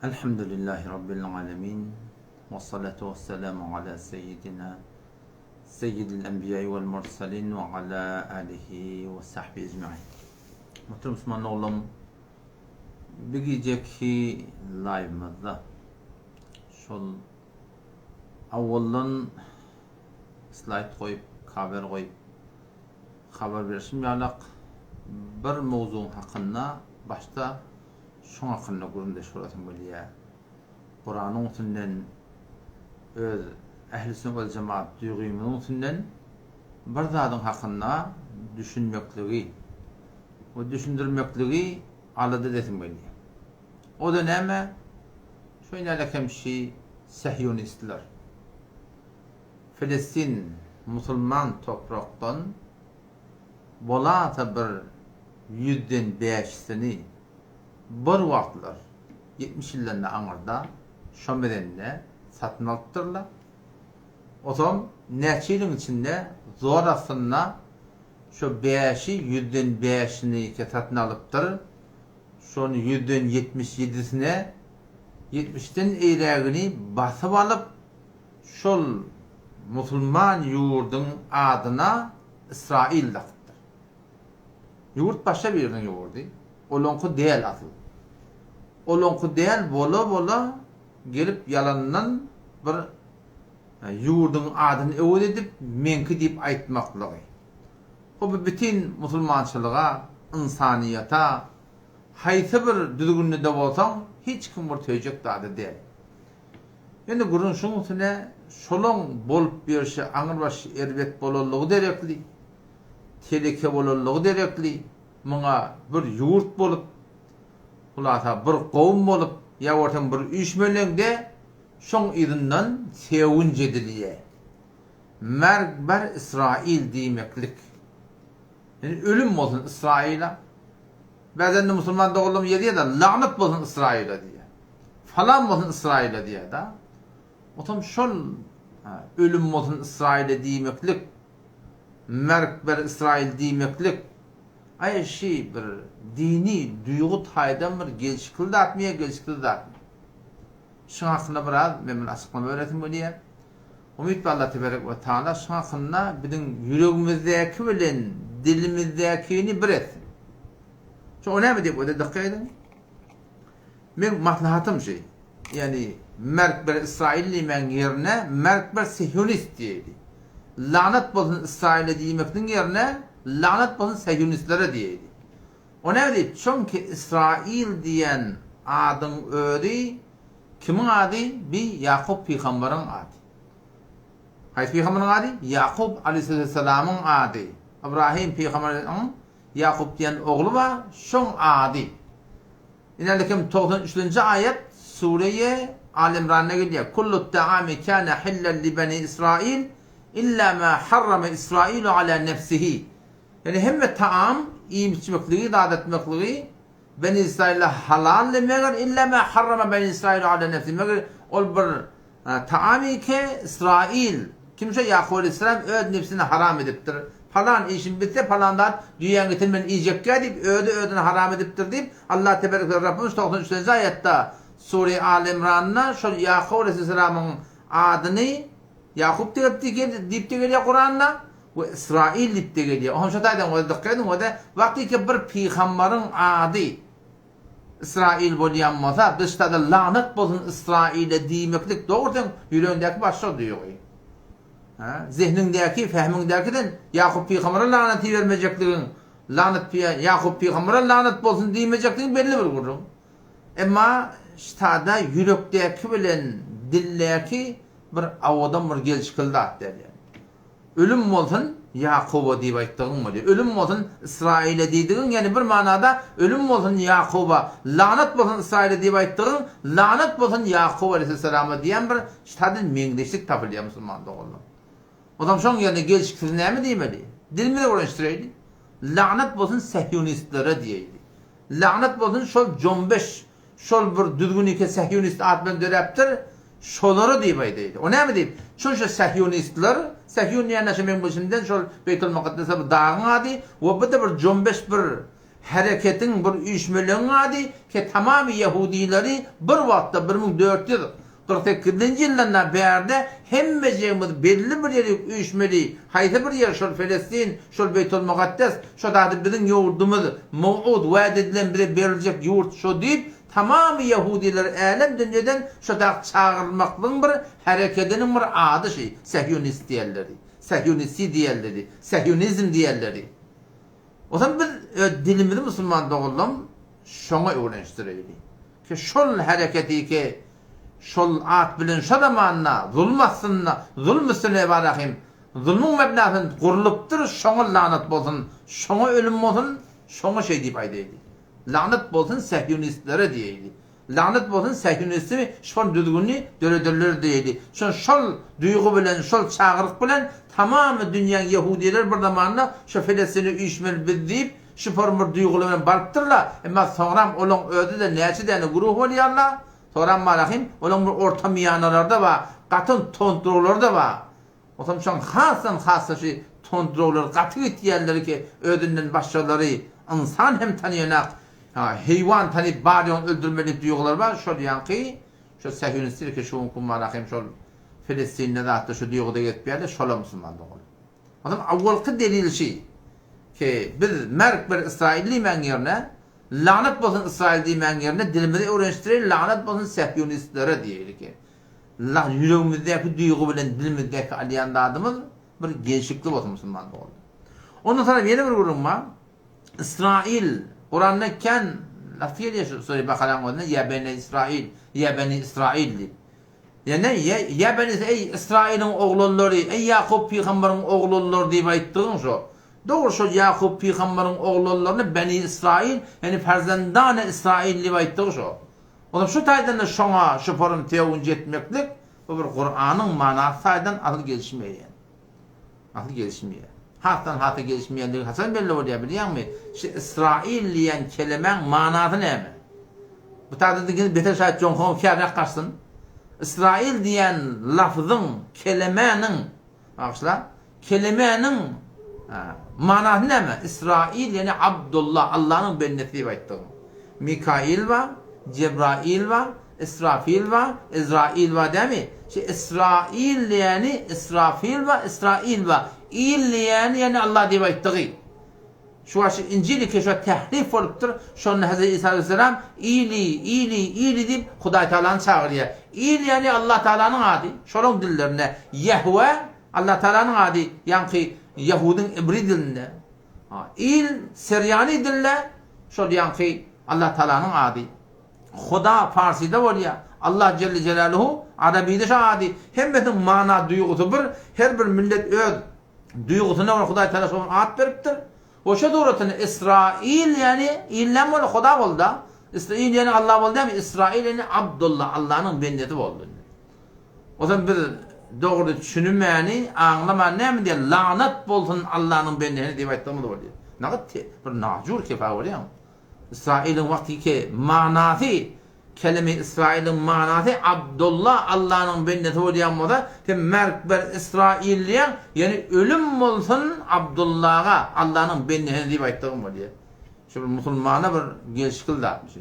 Elhamdülillahi Rabbil alemin. Ve salatu ve selamu ala seyyidina seyyidil enbiya'i vel mursalin ve ala alihi ve sahbihi ecmain. Muhterem Müslüman oğlum, bir geceki live'ımızda şol awaldan slayd goýup, cover goýup habar berişim ýalak bir mowzugyň hakynda başda şoň hakynda gürrüňdeş bolasym gelýär. Kuranyň üstünden öz ähli sünnet wel jemaat duýgymyzyň üstünden bir zadyň hakynda düşünmekligi we düşündirmekligi alada edesim gelýär. O-da näme? Şo ýaly şi sehýonistler. Filistin musulman toprakdan bolasa bir ýüzden bäşisini bir wagtlar, 70 ýyldan-da aňyrda, şo mezende satyn alypdyrlar. Otam näçe ýylyň içinde zor astynda şo bäşi ýüzden bäşini satyn alypdyr, şony ýüzden 77-sine, ýetmişden eýrägini basyp alyp, şol musulman ýurduň adyna Ysraýyl dakypdyr. Ýurt başga biriniň ýurdy, olaňky däl asyl. Olaňky däl bola-bola gelip ýalandan bir ýurduň adyny öwez edip meňki diýip aýtmaklygy. O bu bitin musulmançylyga, ynsanyýata, haýsy bir düzgünde-de bolsaň hiç kim bir söýjek zady däl. Ýöne gürrüň şuň üstüne şolaň bolup ýörşi aňrybaş erbet bolanlygy derekli, teleke bolanlygy derekli muňa bir ýurt bolup, hulasa bir kowum bolup, ýa bolsam bir üýşmeleňde şoň yzyndan sewünç edilýär. Merg ber Ysraýyl diýmeklik. Ýöne ölüm bolsun Ysraýyla. Bäzende musulman doganlarymyz ýazýar-da, lagnat bolsun Ysraýyla diýýär. Salam bolsun Ysraýyla diýýär-da. Otam şol ölüm bolsun Ysraýyla diýmeklik, merg ber Ysraýyl diýmeklik, aý şi bir dini duýgy taýdan bir gelşikli zatmy ýa gelşiksiz zatmy? Şuň hakynda biraz men bir açyklama beresim gelýär. Umyt bar Allah teberek we taala şuň hakynda biziň ýüregimizdäki bilen dilimizdäkini bir etsin. Şo o näme diýip öde dykgat ediň. Meň maslahatym şi. Ýani merk bir Ysraýyl diýmegiň ýerine merk bir sihýonist diýeli. Lanat bolsun Ysraýyla diýmekniň ýerine lanat bolsun sihýonistlere diýeli. O näme diýip? Çünki Ysraýyl diýen adyň özi kimiň ady? Bi Ýakup pygambaryň ady. Haýsy pygambaryň ady? Ýakup aleýhissalamyň ady. Ybrahym pygambaryň Ýakup diýen ogly bar, şoň ady. Inälikem 93-nji aýat Sureýe Al-Imranda gelýär. Kullut taami kana hillan li bani Israil illa ma harrama Israilu ala nefsihi. Ýagny hemme taam, iýip-içmekligi, zat etmekligi Beni Israila halaldy, meger illa ma harrama Beni Israilu ala nefsihi, meger ol bir taam ki Israil, kim şo Ýakup aleýhissalam öz nebsine haram edipdir. Palan işim bitse, palan zat düýäň etini men iýjekkä diýip, özi özüne haram edipdir diýip, Allah teberek we Rabbymyz 93-nji aýatda Sure Al-Imranda şol Ýakup aleýhissalamyň adyny Ýakup diýip-de gelýär Kuranda. We Ysraýyl diýip-de gelýär. Oňa şo taýdan göz dykgat ediň, o-da wagtyky bir pygambaryň ady Ysraýyl bolýan bolsa, biz ştada lagnat bolsun Ysraýyla diýmeklik dogry seň ýüregiňdäki başga duýgy. Hä? Zehniňdäki, fehmiňdäki sen Ýakup pygambara lagnat ibermejekligiň, lagnat Ýakup pygambara lagnat bolsun diýmejekligiň belli bir gürrüň. Emma ştada ýürekdäki bilen dildäki bir awadan bir gelşikli zat däl ýaly. Ölüm bolsun Ýakuba diýip aýtdygyň bolýar. Ölüm bolsun Ysraýyla diýdigiň, ýagny bir manada ölüm bolsun Ýakuba, lagnat bolsun Ysraýyla diýip aýtdygyň, lagnat bolsun Ýakup aleýhissalama diýen bir ştadyl meňzeşlik tapylýar musulman doganlar. Onsoň şoň ýerine gelşiksiz näme diýmeli? Dilimize öwrenişdireýli. Lagnat bolsun sehýonistlere diýeýli. Lagnat bolsun şol jombeş Şol bir düzgünike sehýonist at bilen döräpdir, şolara diýip aýdaýdy. O näme diýip? Şol şu sehýonistler, sehýon diýende şu meň bilşimden şol Beýtul Mukaddese bir dagyň ady we bu-da bir jombeş bir. hereketiň, bir üýşmeleňiň ady ki tamamy ýehudileri bir wagtda 1448-nji ýyldan-da bärde hemmejigimiz belli bir ýerik üýşmeli, haýsy bir ýer şol Felestin, şol Beýtulmukaddes, şo zady biziň ýurdumyz, mow'ud, wa'd edilen bize beriljek ýurt şo diýip, tamamy ýehudileri älem dünýeden şo tak çagyrylmaklygyň bir herekediniň bir ady şi, sehýonist diýenleri, sehýonisti diýenleri, sehýonizm diýenleri. Onsoň biz öz dilimizi musulman doganlarym şoňa öwrenişdireýli. Ki şol hereketi ki şol at bilen şo zamanda zulum astynda, zulum üstüne ebarahim, zulumyň mebnasynda gurlupdyr, şoňa lanat bolsun, şoňa ölüm bolsun, şoňa şeý diýip aýdaýly. Lanat bolsun sehýonistlere diýeýli. Lagnet bolsun sähýunistimi şol düzgüni döredenlere diýdi. Şon şol duýgy bilen şol çagyryk bilen tamamy dünýäň ýehudileri bir zamanda şo Felestine üýşmeli biz diýip şu form bir duýgular bilen barypdyrla emma soňram olaň özide näçe däne guruh bolýarla soram marahim olaň bir orta miýanalarda bar gaty tondrowlarda bar Onsoň şoň hasdan hassa şu tondrowlar gaty gitýänleri ki özünden başgalary ynsan hem tanaýanak heýwan tanyp bar ýogyny öldürmeli diýip duýgular bar şol ýaňky şo sähýunistler ki şu günki mana hem şol Filistinde zatda şu duýguda gezip ýörler şolar musulman dogan. Onsoň awalky delil şi ki biz merk bir Ysraýyl diýmäň ýerine lagnat bolsun Ysraýyl diýmäň ýerine dilimizi öwrenişdireýin lagnat bolsun sähýunistlere diýeýli ki La ýüregimizdäki duýgy bilen dilimizdäki alýan zadymyz bir gelşikli bolsun musulman doganlar. Ondan soňra ýene bir gürrüň bar. Ysraýyl Kuranda kän laf gelýär şu sure Bakaraň özünde ýa beni Ysraýyl, ýa beni Ysraýyl diýip. Ýa ýa ýa beni eý Ysraýylyň oglanlary, eý Ýakup pygamberiň oglanlary diýip aýtdygyň şo. Dogry şol Ýakup pygamberiň oglanlaryny beni Ysraýyl, ýagny farzendane Ysraýyl diýip aýtdygy şo. Olam şu taýdan-da şoňa şu forum teowunç etmeklik bu bir Kuranyň manasy taýdan asyl gelişmeýär. Asyl gelişmeýär. Hasdan hasa gelişmeýänligi haçan belli bolýar bilýäňmi? Şu Ysraýyl diýen kelemäň manasy näme? Bu taýda diňe beter şaýat Joňhoň kärräk gaçsyn. Ysraýyl diýen lafzyň, kelemäniň Bagyşla. Kelemäniň manasy näme? Israil ýagny Abdullah, Allanyň bendesi diýip aýtdygyň. Mikail bar, Jebrail bar, Israfil bar, Ezrail bar dämi? Şu Israil diýeni Israfil bar, Israil bar. Il diýeni ýagny Allah diýip aýtdygy. Şu wagt şu Injil iki şu tährif bolupdyr. Şonda Hezreti Isa aleyhisselam Ili, Ili, Ili diýip Hudaý Tagalany çagyrýar. Il ýagny Allah Tagalanyň ady. Şolaň dillerinde Ýehwe Allah Tagalanyň ady, ýaňky ýahudyň ibri dilinde. Il serýany dilde şol ýaňky Allah Tagalanyň ady. Huda farsyda bolýar. Allah Jelle Jelaluhu arabide şo ady. Hemmesiniň mana duýgusy bir. Her bir millet öz Duýgusyna görä Hudaý Tagala şoňa at beripdir. We şo suratynda Israil ýagny il näme boldy? Huda boldy-da. Israil ýagny Allah boldy dämi? Israil ýagny Abdullah, Allanyň bendesi boldy indi. O zaman biz dogry düşünmäni, aňlaman näme diýýär? Lagnat bolsun Allanyň bendesine diýip aýtdygymyz bolýar. Nagat bir najur kefa bolýar. Ysraýylyň wagtyky manasy, kelime Ysraýylyň manasy Abdulla Allanyň bendesi bolýan bolsa, sen merk bir Ysraýyl diýýäň, ýagny ölüm bolsun Abdullaga, Allanyň bendesine diýip aýtdygyň bolýar. Şu bir musulmana bir gelşikli zatmy şu?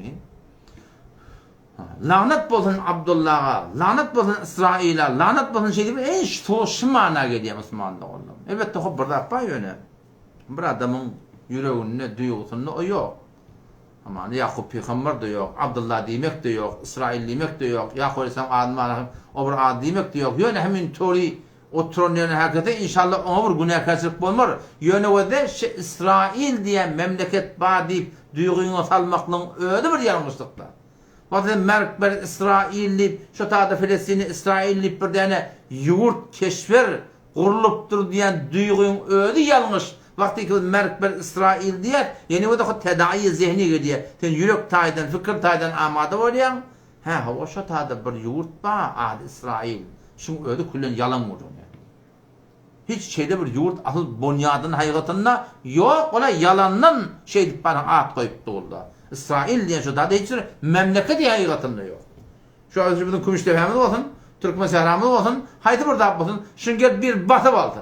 Lagnat bolsun Abdullaga, lagnat bolsun Ysraýyla, lagnat bolsun şeýdip, eý şu mana gelýär musulman doganlarym. Elbetde hop bir zat bar ýöne. Bir adamyň ýüreginde, duýgusynda o ýok. Hamana Ýakup pygamber-de ýok, Abdylla diýmek-de ýok, Ysraýyl diýmek-de ýok, Ýakup aleýhissalam ady manasy o bir ad diýmek-de ýok. Ýöne hemin tory oturan ýöne herkese inşallah oňa bir günäkärçilik bolmar. Ýöne wede şi Ysraýyl diýen memleket bar diýip duýgyňa salmaklygyň özi bir ýalňyşlykda. Wagt sen merk bir Ysraýyl diýip şo taýda Filistini Ysraýyl diýip bir däne ýurt keşwer Gurlupdyr diýen duýgyň özi ýalňyş. Wagty ki biz merk bir Ysraýyl diýýäs, ýene o-da hut tedaýy zehni gelýär. Sen ýürek taýdan, fikir taýdan amada bolýaň. Hä, hawa şo taýda bir ýurt bar, ady Ysraýyl. Şuň özi küllen ýalan gürrüň. Hiç şeýle bir ýurt asyl bonýadyny haýgatynda ýok, ola ýalandan şeýdip bana at goýup durlar. Ysraýyl diýen şo taýda hiç bir memleket haýgatynda ýok. Şu şu biziň Kümüşdepämiz bolsun, Türkmen sähramyz bolsun, haýsy bir zat bolsun, şuny gelip bir basyp alsa.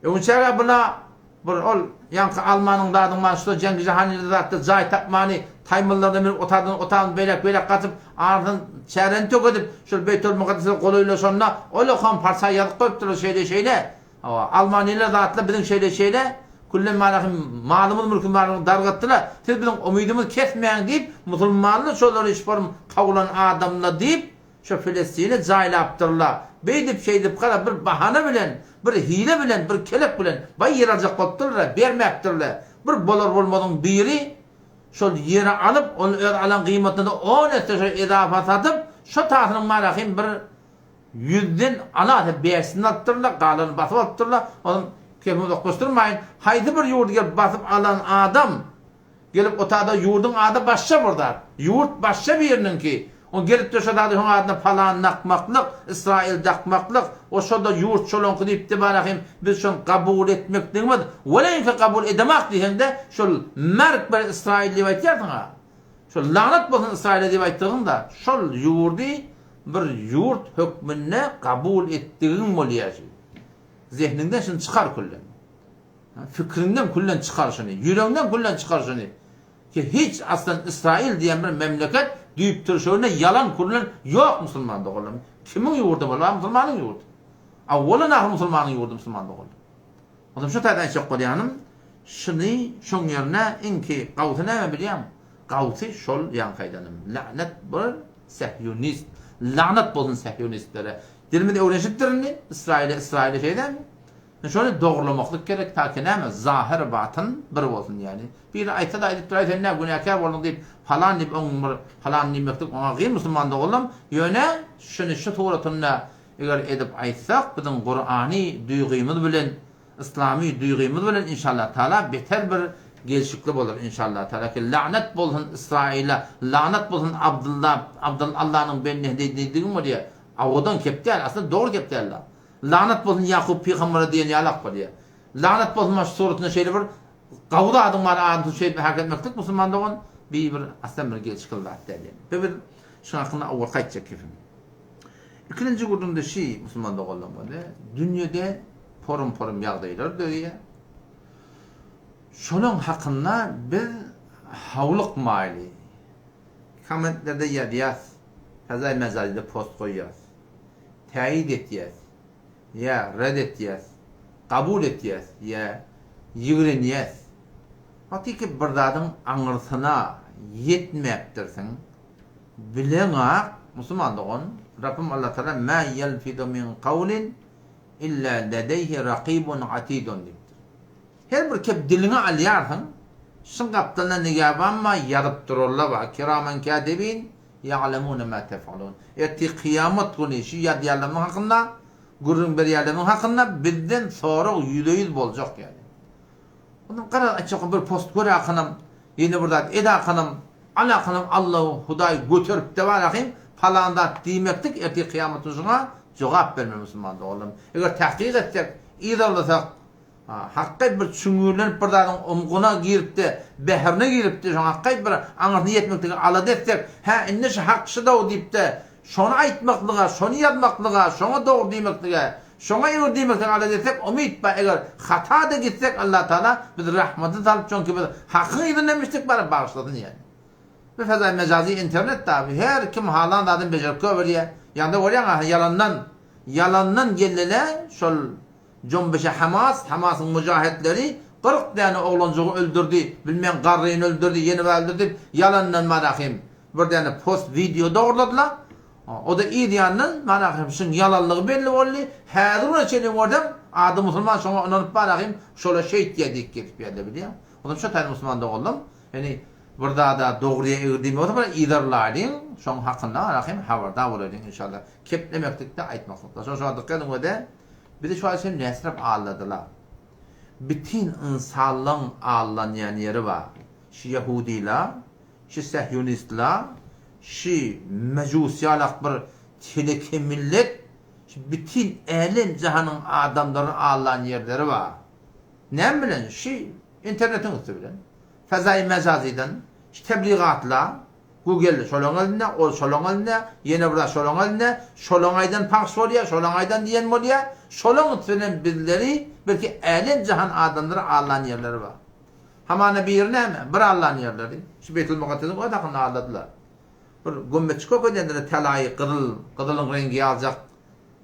Öňçäge bula. Bir ol ýaňky almanyň zadyň bar şuda Jengi Jahanide zatda jaý tapmany taýmyllardan bir otadan otan beýläk beýläk gaçyp arasyn çäreni tökedip şol Beýtül Mukaddese golaýlaşanda ol okam parça ýazyp goýupdyrlar şeýle şeýle hawa almanylar zatlar biziň şeýle şeýle küllen malahym malymyz mülküm baryny dargatdylar siz biziň umydymyzy kesmäň diýip musulmanlar şolary şform kawlan adamlar diýip Şo Filistini jaýlapdyrlar. Beýdip-şeýdip gara bir bahana bilen, bir hile bilen, bir kelek bilen baý ýer aljak bolupdyrlar-a, bermäpdirler. Bir bolar-bolmazyň biri şol ýeri alyp, ony öz alan gyýmatyna-da on esse şo ezafa satyp, şo tasynyň marahym bir ýüzden alasy bäşisini alypdyrlar, galanyny basyp alypdyrlar. Onuň kepini uzaklaşdyrmaýyn, haýsy bir ýurdy gelip basyp alan adam, Gelip otada ýurduň ady başga bir zat. Ýurt başga biriniňki. O gelipdir şo zady şoň adyna palan dakmaklyk, Ysraýyl dakmaklyk, o şo-da ýurt şolaňky diýipdi barahym biz şony kabul etmekligimiz, weleýinki kabul edemak diýseňde şol merk bir Ysraýyl diýip aýtýarsyň-a. Şol lagnat bolsun Ysraýyla diýip aýtdygyň-da şol ýurdy bir ýurt hökmünde kabul etdigiň bolýar şu. Zehniňden şuny çykar küllen. Fikriňden küllen çykar şuny, ýüregiňden küllen çykar şuny. Ki hiç aslan Ysraýyl diýen bir memleket düýp türşeginde ýalan küllen ýok musulman doganlarym. Kimiň ýurdy bol? Musulmanyň ýurdy. Awwalan ahyr musulmanyň ýurdy musulman doganlar. Ondan şu taýdan aýtjak bolýanym, şuny şoň ýerine iňki gawsy näme bilýäňmi? Gawsy şol ýaňky aýdanym. La'net bir sähýunist. La'nat bolsun sähýunistlere. Dilimiz öwrenişipdir indi. Ysraýyla Ysraýyla şeýdämi? Şony dogurlamaklyk gerek taki näme zahyr batyn bir bolsun ýaly. Biri aýtsada aýdyp duraý sen nä günäkär bolduň diýip palan diýip oň bir palan diýmeklik oňa gyn musulman doganlam ýöne şuny şu suratynda eger edip aýtsak biziň Kurany duýgymyz bilen yslamy duýgymyz bilen inşallah taala beter bir gelşikli bolar inşallah taala ki lanet bolsun Ysraýyla lanet bolsun Abdylla Abdyl Allanyň bendesi diýdigim bolýar awadan kep däl aslynda dogry kep däl Lagnat bolsun Ýakup pygambere diýen ýalak bolýar. Lagnat bolsun maş suratynda şeýle bir gawy zadyň bar adyny tutup şeýdip hereket etmeklik musulman dogan bi bir aslan bir gelşikli zat däl ýaly. Bi bir şuň hakynda owalky aýtjak kepim. Ikinji gürrüňde şi musulman doganlaryň boldy. Dünýede porum-porum ýagdaýlar döreýär. Şonuň hakynda biz hawlukmaýly. Kommentlerde ýazýas, Fezai Mejazyda post goýýas. Täýit etýäs, ýa red etýäs, kabul etýäs, ýa ýigrenýäs. Hakyky bir zadyň aňyrsyna ýetmäpdirsiň, bileňak, musulman dogan, Rabbym Allatagala Mä ýelfizu min kawlin illa ledeýhi rakibun atidun diýipdir. Her bir kep diliňe alýarsyň, şyň gapdalynda nigäban bar, ýazyp durarlar bar, kiramen kätibin, Ýa'lemune ma tef'alun. Ertir kyýamat güni şu ýazýanlarymyň hakynda, gürrüň berýänlerimiň hakynda bizden sorag ýüze-ýüz boljak ýaly. Ondan garaz aýtjak bir post gör akanam, ýene bir zat et akanam, al akanam Alla Hudaý göteripde bar ahym, palan zat diýmeklik ertir kyýamat güni şuňa jogap bermeli musulman doganlarym. Eger tahkyk etsek, yzarlasak, Hakgaý bir çüňňürlenip bir zadyň umguna girip-de, bährine girip-de, şoň hakgaý bir aňyrsyna ýetmeklige alada etsek, hä, indi şu hak şudow diýip-de, şony aýtmaklyga, şony ýazmaklyga, şoňa dogry diýmeklige, şoňa egri diýmeklige alada etsek, umyt bar, eger hata-da gitsek, Allatagala bizi rahmatyna salyp, çünki biz hakyň yzynda mişdik, bara bagyşlasyn ýaly. Bu fezaý mejazy internet da, her kim halan zadyny bejerip goýberýär. Ýa-da görýäň-ä, ýalandan, ýalandan geldi-le şol Jombeşe Hamas, Hamasyň mujahetleri 40 däne oglanjygy öldürdi, bilmen garryny öldürdi, ýene bir öldürdi diýip ýalandan manahym bir däne post wideo dogurladylar. O-da yz ýandan manahym şuň ýalanlygy belli boldy. Häzir güne çenli görseň ady musulman şoňa ynanyp manahym şola şeýtýär diýip gezip ýörler bilýäň. Onam şo taýda musulman doganlam ýani bir zada dogryýa egri diýmek bolsa bir yzarlaýlyň şoň hakynda manahym habardar bolaýlyň inşallah. Keplemeklikde aýtmaklykda. Şoň şoňa dykgat ediň we-de Bizi şu wagt çenli näsirap aldadylar. Bitin ynsanlaň aldanýan ýeri bar. Şu ýahudylar, şu sähýonistler, şu mejus ýalak bir teleke millet, şu bitin älem jahanyň adamlaryny aldan ýerleri bar. Näme bilen? Şu internetiň üsti bilen. Fezaýy mejazydan, şu tebligatlar. Google şolaň elinde, ol şolaň elinde, ýene bir zat şolaň elinde, şolaň aýdan pahş bolýar, şolaň aýdan diýen bolýar. Şolaň üstünden bizleri, belki älem-jahan adamlary aldan ýerleri bar. Hamana biri näme? Bir aldan ýerleri. Şu Beýtul Mukaddesiň öz hakynda aldadylar. Bir gömmeçik kök edendir telaýy gyzyl, gyzylyň reňgi ýaljak.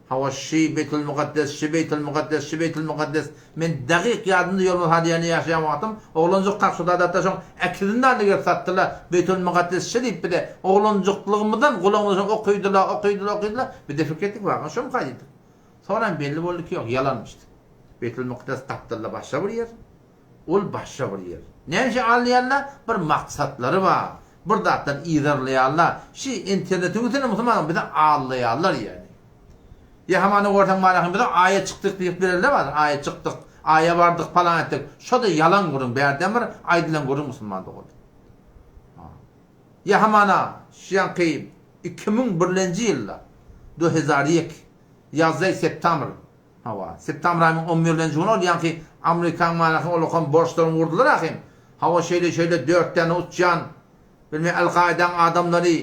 Hawa şi Beýtul Mukaddes, şi Beýtul Mukaddes, şi Beýtul Mukaddes. Men dagyk ýadymda Ýolmaz Hadyýany ýaşaýan wagtym oglanjykkak şu zat-da şoň äkizini aldy gelip satdylar. Beýtul Mukaddes şi diýip bize oglanjyklygymyzdan gulagymyza şony okydylar, okydylar, okydylar. Biz-de pikir etdik, waga şomyka diýdik. Soňram belli boldy ki ýok, ýalanmyş. Beýtul Mukaddes gapdalda başga bir ýer. Ol başga bir ýer. Näme üçin alýarlar? Bir maksatlary bar. Bir zatdan yzarlaýarlar. Şi internetiň üstünde musulmanlar bizi aldaýarlar ýagny. Ýa hamana görseň barahyň bize aýa çykdyk diýip bererler bar. Aýa çykdyk, aýa bardyk palan etdik. Şo-da ýalan gürrüň. Bärden bir aýdylan gürrüň musulman dogan. Ýa hamana şu ýaňky 2001-nji ýylda, do hezar ýek, ýazdaý septamr, Hawa, septambr aýynyň on birlenji güni ol ýaňky Amrikaň manasy olakan borçlaryny urdular ahym. Hawa şeýle şeýle dört däne uçýan, bilmeýän Al-Kaýdaň adamlary,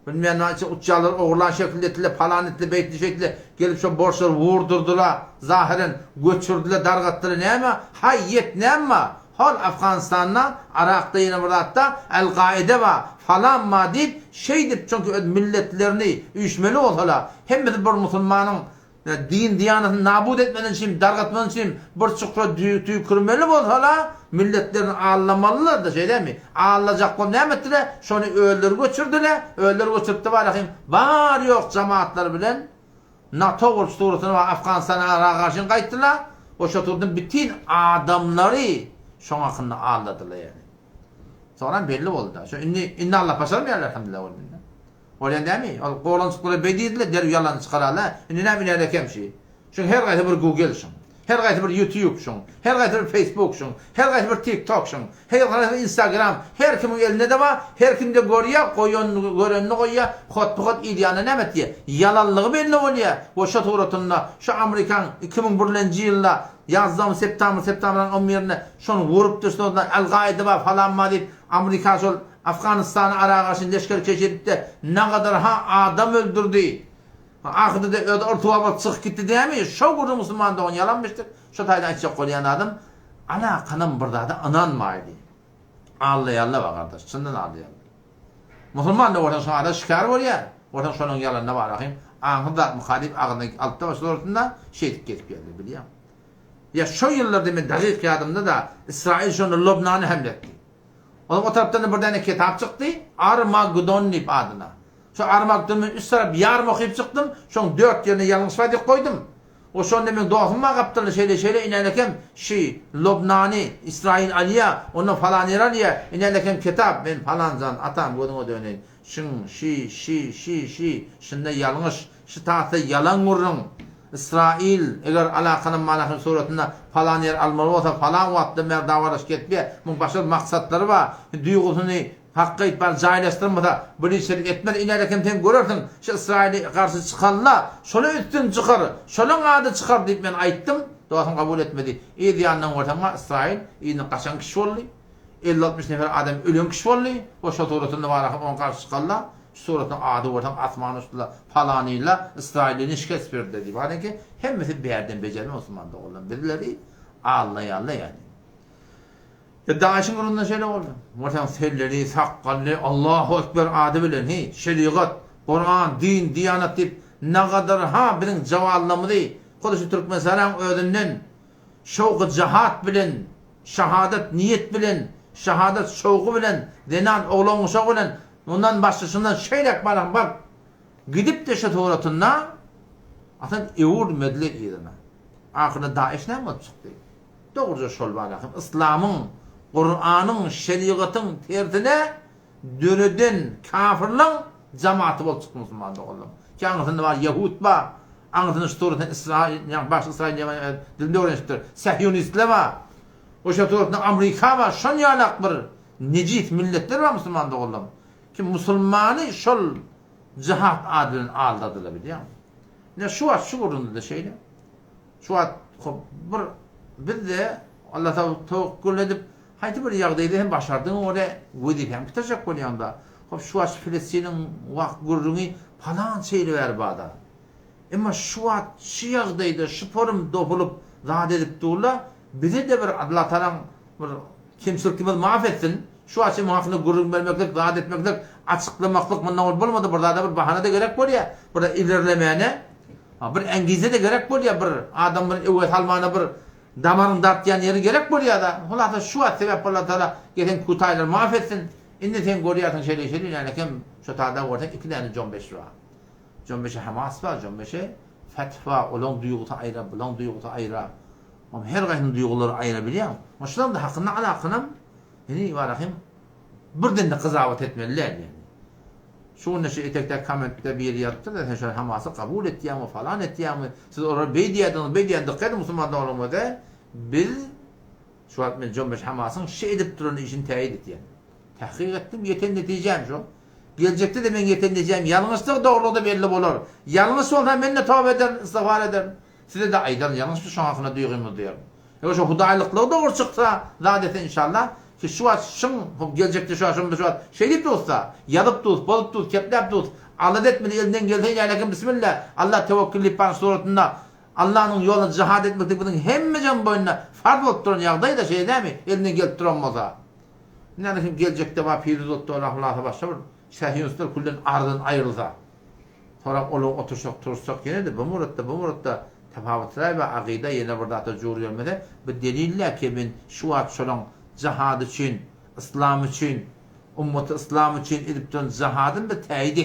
bilmeýän näçe uçýanlary ogurlan şekilde etdiler, palan etdiler, beýtdi şeýtdiler, gelip şo borçlary vurdurdylar, zahyren göçürdiler, dargatdylar, näme, haý ýet näme bar, hol Afganystanda, Arakda ýene bir zatda Al-Kaýda bar, falan bar diýip, şeýdip çünki öz milletlerini üýşmeli bolsalar, hemmesi bir musulmanyň Din-diýanatyny nabut etmeden üçin, dargatmadan üçin bir çukura tüýkürmeli bolsalar, milletlerini aldamalylar-da, şeýdemi? Aldajak bolup näme etdiler? Şony özleri göçürdiler, özleri göçüripdi barahym, bar-ýok jamaatlar bilen NATO bolup suratyna bar Afganystana Yraga garşy gaýtdylar we şo turdan bütin adamlary şoň hakynda aldadylar ýagny. Soňram belli boldy-da. Şo indi indi aldap başarmaýarlar elhamdülillah ol indi. Bolýan dämi? Ol golançyklara beý diýdiler, derrew ýalany çykararlar. Indi näme iner ekem şi? Şuň her gaýsy bir Google şuň. Her gaýsy bir YouTube şuň. Her gaýsy bir Facebook şuň. Her gaýsy bir TikTok şuň. Her gaýsy bir Instagram. Her kimiň elinde-de bar. Her kim-de görýär, goýanyny, görenini goýýar. Hotby-hot il ýanyna näme etýär? Ýalanlygy belli bolýar. We şo suratynda şu Amerikaň 2001-nji ýylda ýazdamy septamr, septamryň on birinde şony urupdyr, şonda Al-Gaýda bar, falan bar diýip, Amerika şol Afganystana ara garşy leşger keşedipde nagadar-ha adam öldürdi. Ahyrda-da özi yrtyba bolup çykyp gitdi dämi? Şo gürrüň musulman dogan ýalanmyşdyr. Şo taýda aýtjak bolýan zadym, alakanam bir zada ynanmaýly. Aldaýarlar ba gardaş, çyndan aldaýarlar. Musulman-da bolsaň şoňa da şikar bolýar. Bolsaň şonuň ýalanyna bar ahym, aňsyz zatmyka diýip agzyna alyp-da başlap dursun-da, şeýdip gezip ýörler, bilýäňmi? Ýa şo ýyllarda men dagyk ýadymda-da, Ysraýyl şonda Lubnana hemle etdi. Onuň o tarapdan-da bir däne kitap çykdy, Armageddon diýip adyna. Şo Armageddony men üç tarap ýarym okyp çykdym, şoň dört ýerine ýalňyş bar diýip goýdum. O şonda meň dostum bar gapdalda şeýle-şeýle inänekem şi Lubnany Ysraýyl alýa, ondan falan ýeri alýa, inänekem kitap, men falan jan, atam gözüňe döneýin, şiň, şi, şi, şi, şi, şunda ýalňyş, Şu tasda ýalan gürrüň. Ysraýyl, eger alakanyň manasyny suratynda palan ýer almaly bolsa, palan wagtdan bäri dawalaş ketmeýär. Muň başga bir maksatlary bar. Duýgusyny hakga ýetip bar jaýlaşdyrmasa, bir işleri etmez. Inälekem sen görersiň, şu Ysraýyla garşy çykanla, şola üstün çykar, şolaň ady çykar diýip men aýtdym. Dostum kabul etmedi. Yz ýanyndan görseň bar, Ysraýyl yzyna gaçan kişi boldy. Elli-altmyş nefer adam ölen kişi boldy. O şo suratynda bar ahyr oňa garşy çykanla. Şu suratyň ady bolsaň asmana uçdylar palanyla Ysraýyly şikes berdiler diýip haneki hemmesi bärden bejerme musulman doganlar bizleri aldaýarlar ýani. Ýa Daişiň gurunda şeýle boldy. Bolsaň selleli, sakgally, Allahu ekber ady bilen hi, şerigat, Kuran, din, diýanat diýip nagadar ha biziň jawallamyzy hut şu Türkmenistanaň özünden şowky jahat bilen şahadat niýet bilen şahadat şowky bilen zenan oglan uşak bilen Mundan başga şundan şeýläk balam baryp gidipdi şu suratynda asyl öwürmediler yzyna. Ahyrynda Daeş näme bolup çykdy? Dogruja şol balahym yslamyň, Kuranyň, şerigatyň tersine döreden kafirleň jamaty bolup çykdy musulman doganlarym. Ki aňyrsynda bar ýehud bar, aňyrsynda şu suratynda Ysraýyl, ýagny başda Ysraýyl diýen dilinde öwrenişipdir. Sehýonistler bar. Oşa suratynda Amerika bar. Şon ýalak bir Nejis milletler bar musulman doganlarym. Ki musulmany şol jihat ady bilen aldadylar bilýäňmi? Ine şu wagt şu gürrüňde-de şeýle. Şu wagt hop bir bizde Allah towakgul edip haýsy bir ýagdaýda hem başardygyňa görä wezipäňi bitirjek bolýaňda. Hop şu wagt Filistiniň wagt gürrüňi palança ýyl bäri bada. Emma şu wagt şu ýagdaýda şu forum dopulyp zat edip durla, bize-de bir Allatagalaň bir kemçilikimizi maaf etsin, şu wagt şeýle muň hakynda gürrüň bermeklik, zat etmeklik, açyklamaklyk mundan ol bolmady bir zada bir bahana-da gerek bolýa, bir ilerlemäne bir äňgize-de gerek bolýa, bir adam bir öwe salmana bir damaryň dartýan ýeri gerek bolýa-da. Hulasa şu wagt sebäp Allatagala gelen kutaýlary maaf etsin. Indi sen görýärsiň şeýle şeýle ýaly hem şu tada görseň iki däne jombeş bar. Jombeşe Hamas bar, jombeşe Feth bar, olaň duýgusy aýra, bulaň duýgusy aýra. Oň her gaýsynyň duýgulary aýra bilýäň. Oň şulaň da hakynda alakynam indi Ibarahim birden-de gyzawat etmeli däl ýani. Şu günde şu etekdäki kommentde biri ýazypdyr-da sen şol Hamasy kabul etýäňmi falan etýäňmi, siz olara beý diýýädiňiz, beý diýýädiňiz dykgat ediň musulman doganlarymyza biz Şu wagt men Jombeş Hamasyň şi edip duran işini täýit etýän. Tahkyk etdim, ýeten netijäm şo. Geljekde-de meň ýeten netijäm ýalňyşdygy dogrulygy-da belli bolar. Ýalňyş bolsa men-de toba ederin, istigfar ederin. Size-de aýdaryn, ýalňyşmy şoň hakynda duýgymyzy duýaryn. Eger şo hudaýlyklygy dogry çyksa, zat etse inşallah, ki şu wagt şyň, hop geljekde şu wagt şonda şu wagt şeýdip dursa, ýazyp dur, bozup dur, kepläp dur, alada etmeli elinden gelse ilälekim bismillah, Allah tewekkül diýip baryň suratynda Allanyň ýolunda jihad etmeklik biziň hemmejegiň boýnuna farz bolup duran ýagdaý-da, şeýle dälmi? Elinden gelip duran bolsa. Indi kim geljekde bar piruz bolupdy, olar hulasa başga bir sähýunstlar külden aradan aýrylsa. Sorak olar oturşak turuşsak ýene-de bu muratda bu muratda tapawutlaý bar agyda ýene bir zata jur gelmese bu delil-dä ki men şu wagt şolaň jihady üçin yslam üçin ummaty yslam üçin edip duran jihadyn bir täýidi.